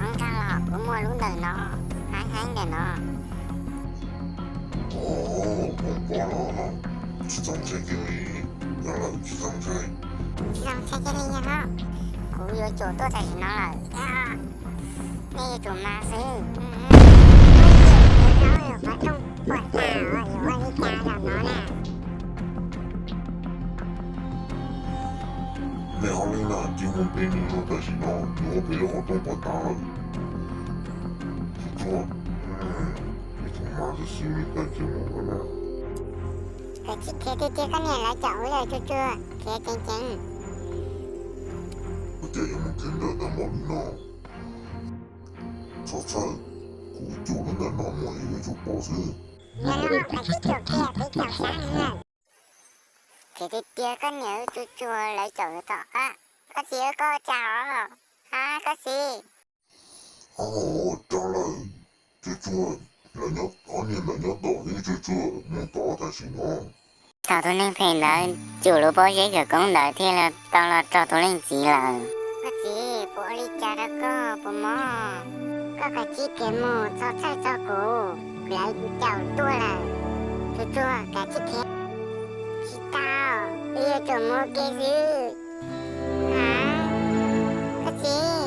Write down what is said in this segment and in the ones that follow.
Hnub no los kuv muaj lub ntawm no, heev heev ntawm no. Ua, ua pob los tsis txaus ntshai kiag li, yog lawm tsis txaus ntshai. Tsis txaus ntshai kiag li yog, kuv yuav tsum tuaj tam sim no lawm. Nej yuav tsum mas xwb. Qhov rooj puas tas yuav ua li cas zaum no na? Nej ob leeg na cia mus ntes nws no tam sim no, nws ua pem lub qhov rooj puas tas lawm. Tsuag tsuag, yuav tsum mas xwb, cia mus lawm na. Koj tsis khiav tiag tiag koj niam, lawv caum wb lawm Tsuag Tsuag, khiav ceev ceev. Ua cas yuav mus khiav nrawm tau npaum li no? Txhob txhawj, kuv cum lub ntawm no mus es yuav tsum pom xwb. Khiav tiag tiag koj niam, Tsuag Tsuag, lawv caum yuav tom qab. Koj txiv, koj ua cas os? Ha, koj txiv. Ua, raug lawm, Tsuag Tsuag, lawv ob niag ntawd nyob tom thiab, Tsuag Tsuag, mus tod tam sim no. Thaum tus neeg phem ntawd cum lub pob zeb khawv koob ntawd thiaj li tau los raug tus leej txiv lawm. Koj txiv, puas ua li cas rau koj puas mob? Koj kav tsij khiav mus, txhob txhawj txog kuv, lawv caum tuaj lawm. Tsuag Tsuag, kav tsij khiav. Tsis tau, wb yuav tsum mus ua ke xwb. Ha, koj txiv.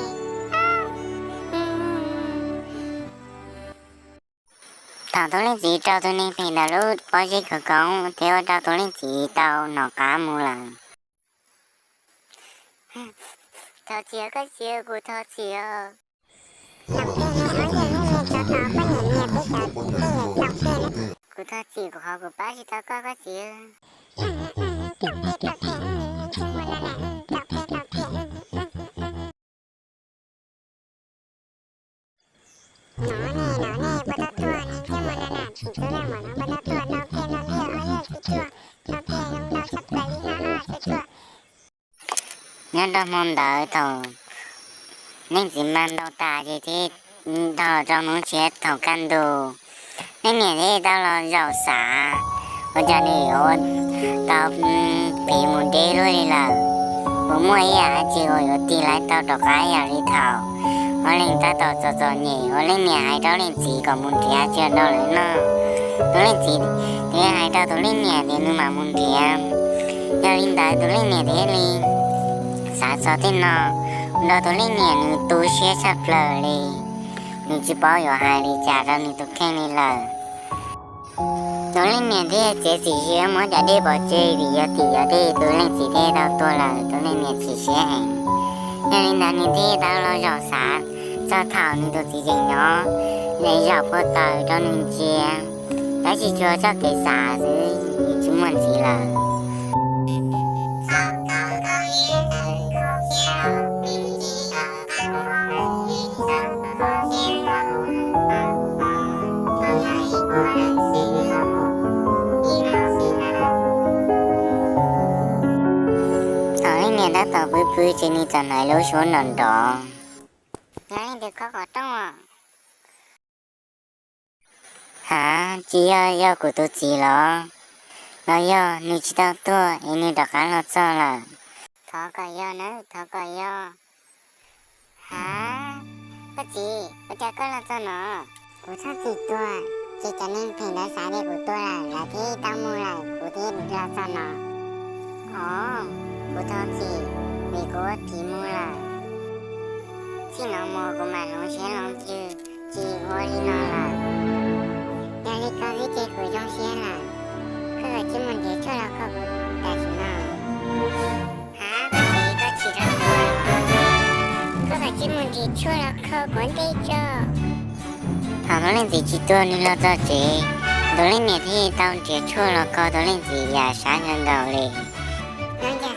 Thaum tus leej txiv raug tus neeg phem ntawd lub pob zeb khawv koob thiab ua rau tus leej txiv tau hnov qab mus lawm. Thov txim koj txiv, kuv thov txim os. Kuv thov txim, kuv qhov kuv pab tsis tau koj, koj txiv. No ne, no ne, puas tau tuag ne, thiaj mus na na, tsis tub na mas no puas tau tuag, ntau tiag ntau tiag, ua yog tsis tuag, ntau tiag zoo ntau tshaj plaws li no, tsis tuag. Nyob rau hmo ntawd thaum leej txiv mas ntaus tas ces thiaj dhau los rau hnub tshiab thaum kaj ntug, leej niam thiaj tau los zaum xav ua cas nws yuav tau phiv mus deb luaj li lawm. Puas muaj ib yam dab tsi uas yuav tig lawv tau rov qab ib yam li thaum ob leeg tab tom txom txom nyem, ua leej niam hais rau leej txiv kom mus nrhiav tsiaj rau lawv noj. Tus leej txiv thiaj hais rau tus leej niam tias nws mam mus nrhiav. Yog li ntawd tus leej niam thiaj li xav txog tej no, ua rau tus leej niam nws tu siab tshaj plaws li, nws tsis paub yuav hais li cas rau nws tus kheej li lawm. Tus leej niam thiaj txiav txim siab muab cov dej pov tseg vim yog tim cov dej tus leej txiv thiaj tau tuag lawm, tus leej niam chim siab heev. Yog li ntawd nws thiaj tau los zaum xav txog thaum nws tus txiv tseem nyob, zaum phua taws rau nws ntsia, tab sis tsuas txoj kev xav xwb, nws tsis muaj ntxiv lawm. Thaum leej niam tab tom pw pw ces nws txawm hnov lub suab nrov nrov. Yog leej twg khob qhov rooj os? Hav, tsis yog, yog kuv tus txiv los? Los yog nws tsis tau tuag es nws rov qab los txog lawm? Thov kom yog nawb, thov kom yog. Hav, koj txiv, ua cas koj los txog no? Kuv txhob txwm tuag, ces cov neeg phem ntawd xav tias kuv tuag lawm, lawv thiaj tau mus lawm, kuv thiaj los txog no. Os, kuv thov txim, vim kuv ua phiv mus lawm. Txij no mus kuv mam hloov siab hloov ntsws, tsis ua li no lawm. Yog li koj xwb ces kuv zoo siab lawm. Koj kav tsij mus nrhiav tshuaj los kho kuv tam sim no. Hav, koj txiv, koj tsis tau tuag, koj kav tsij mus nrhiav tshuaj los kho kuv ua ntej tso. Thaum tus leej txiv tsis tuag nws los txog tsev, tus leej niam thiaj tau nrhiav tshuaj los kho tus leej txiv yam sab nkaus li. Nyob ntawm